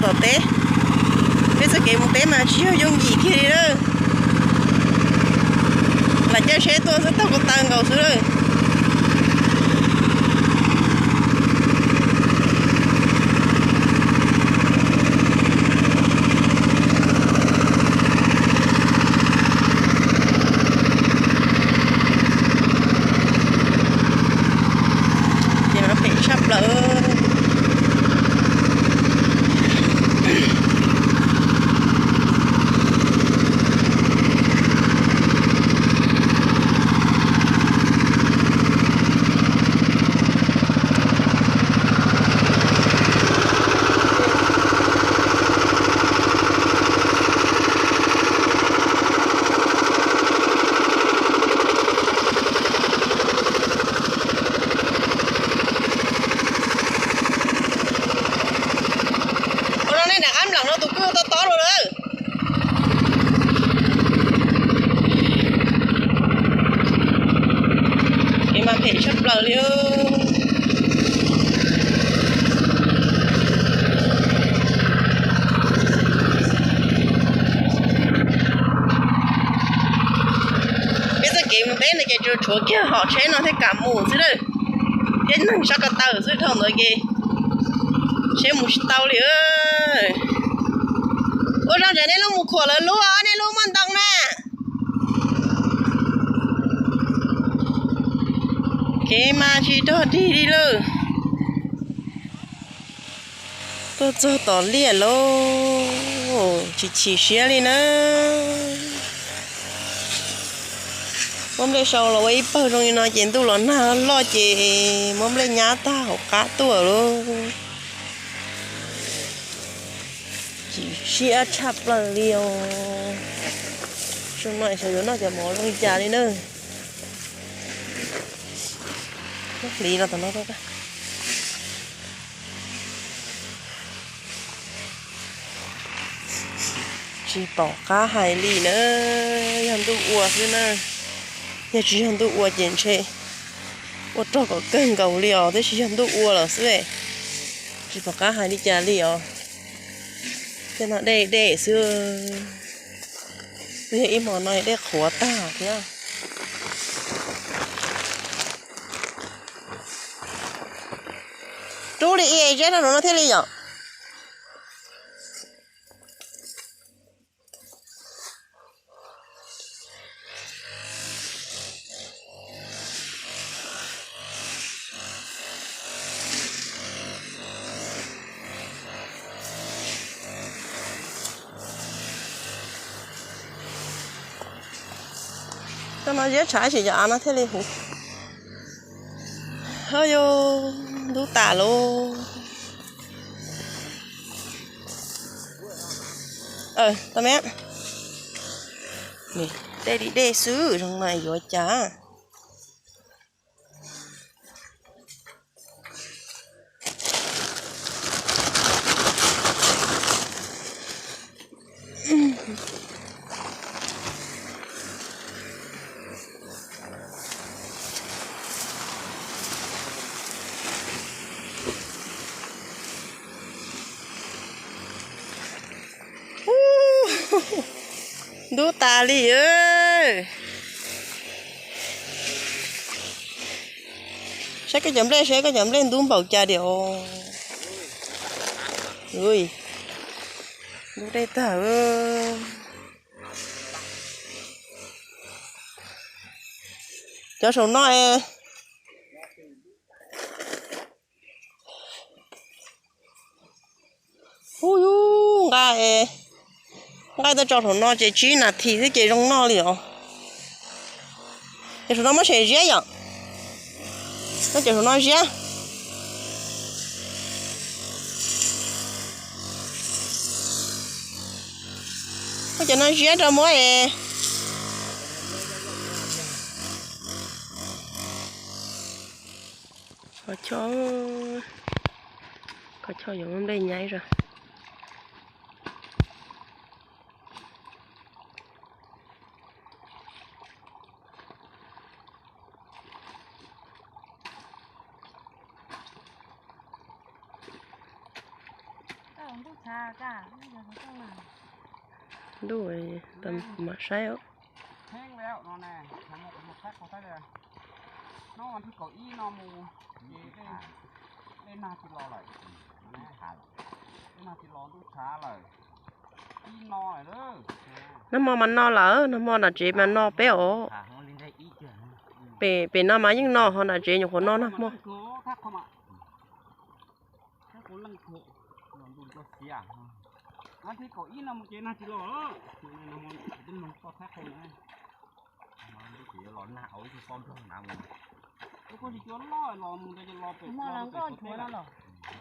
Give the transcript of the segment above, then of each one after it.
Tom teb, peb txoj kev mus teb mas tsis yog yooj yim kiag li lawm. Lam caij tsheb tuaj xwb taug ko taw nkaus xwb lawm. Ces mas phem tshaj plaws. Ua no nej nram qab mlom no tus kwj tob tob lawm. Kev mas phem tshaj plaws li. Peb txoj kev mus teb no ces tsuas tshuav kiag hom tsheb no thiaj kam mus xwb lawm, thiab neeg sab ko taw xwb, dhau ntawd ces tsheb mus tsis tau li. Ua zoo tsam nej lub mus khuam lawv lub, nej lub muaj ntoo na. Kev mas tsis rog dig li lawm. Tuaj txog tom liaj lauj, tsis chim siab li na. Muab nplej sau los ua ib pawg zoo li no ces ntuj los nag loj ces muab nplej nyab tag hauv qab tuaj lauj. Chim siab tshaj plaws li os. Xyoo no xyov yuav noj cov mov zoo li cas li na. Hliv no tom no. Tsis pom qab hais li na, yog ntuj ua xwb na. Yog tsis yog ntuj ua ces ntshe ua rog kom kawg nkaus li os, tab sis yog ntuj ua lawm xwb, tsis pom qab hais li cas li os. Tej no dej dej xwb, twb yog ib hmo no dej qhuav tag thiab. Rub li ib zeb rau no thiaj li yom. Cov no ziab tshav sim cov av no thiaj li huv. Yog ntub tas lauj. Tau me, dej li dej xwb, zoo na yuav cas. Ntub tas li. Saib koj cov nplej, saib koj cov nplej ntub npaum cas diam. Ntub dej tag. Cov saum no es. Ub yub, nqa, nqa tuaj tso saum no ces tsib nas this xwb ces zoo noj li os. Ces saum no muab sem ziab yom. Koj cov saum no ziab. Koj cov no ziab rau muab es. Qhov choj, qhov choj yuav muab nplej nyaib zog. Ntuj, mam saib. Nag hmo mas no lawm, nag hmo nram tsev mas no peb os. Pem, pem no mas yeej no, ho nram tsev nyuam qhuav no nag hmo.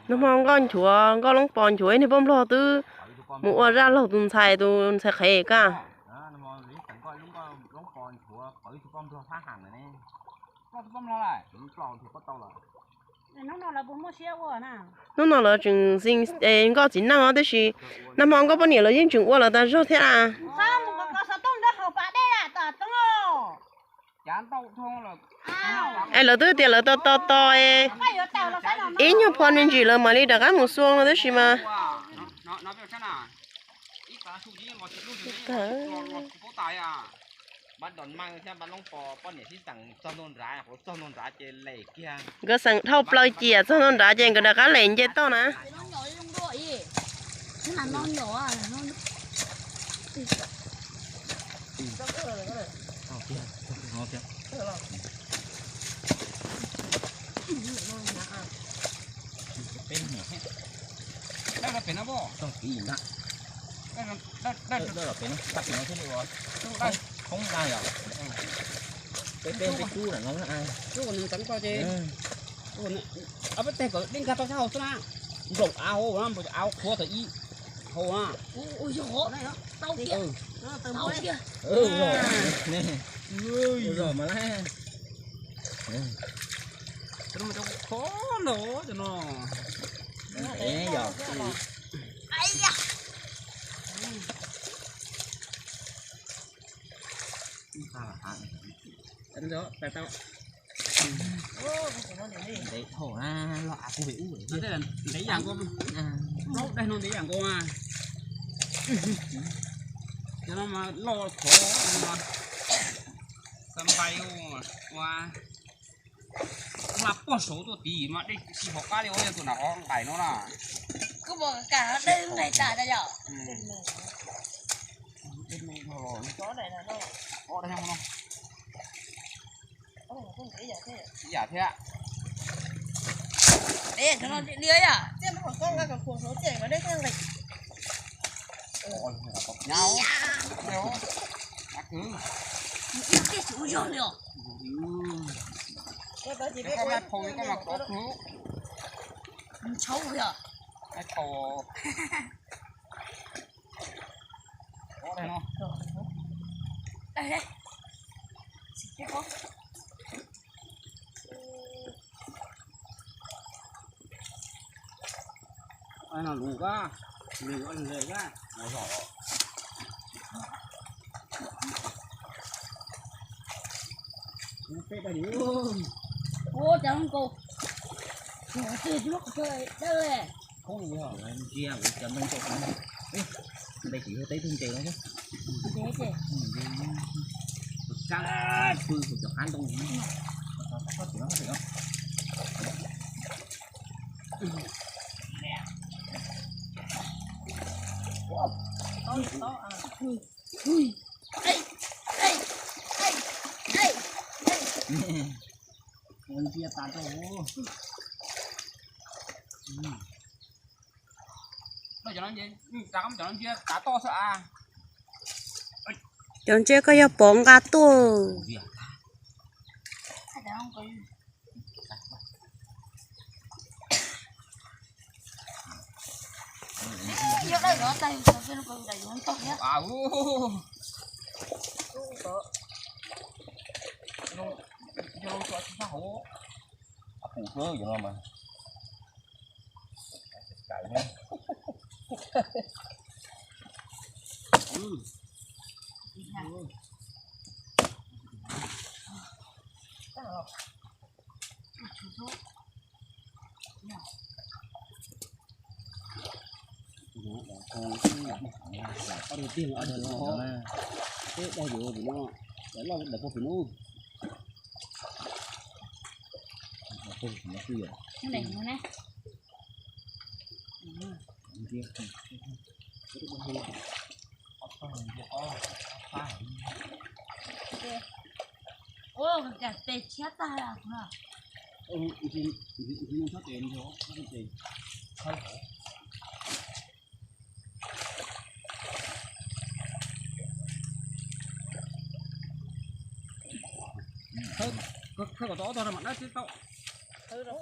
Nag hmo nkoj nchuav, nkoj loob pos nchuav, ib niag poj nplog twb mus ua zaj laug tus ntxhais, tus ntxhais qhev kaj. Hnub no lawv tseem xi nkoj txiv neej os, tab sis nag hmo nkoj poj niam lawv yeej tseem ua lawv tas zog thiab. Es lawv twb tias lawv tos tos tos, ib nyuag phom me ntsis lawv mam li rov qab mus xua no tab sis mas nkawd xeem dhau plaws ciam txog ntua nrad ces nkawd rov qab lem nce toj na. Peb peb cub na no. Peb teg kom dej nkag tau sab hauv xwb na. Nplaum av hauv na, nplaum av qhuav tawm ib hauv na. Zog mas lawm. Cov no mas cov khov ntag cov no. Yog. Ntev dhau na, los av kuv pem ub. Ntev yam nkaus, plaub daim no ntev yam nkaus mas. Cov no mas loj khov no mas. Xa npai ua hla pog saud tuaj tid mas dej tsis hov qab li ua yog tus nram qhov nqaim no na. Kuv mus kam dej nqaim tas yom. Ib yam thiab. Ntsia cov ntoo teb tug ntses no. Kab pw cov qab ntoo. Ntsia tas rau. Cov ntses koj yog pov nqa tuaj. Ob tug tiag, ob tug no, peb dag yuav pem no, lawv loj daim pug pem no. Pug pem no xwb yom. Ua cas tes tshiab tag no. Khawb kom tau ob tog no mam dab tsis tau. Khawb rau.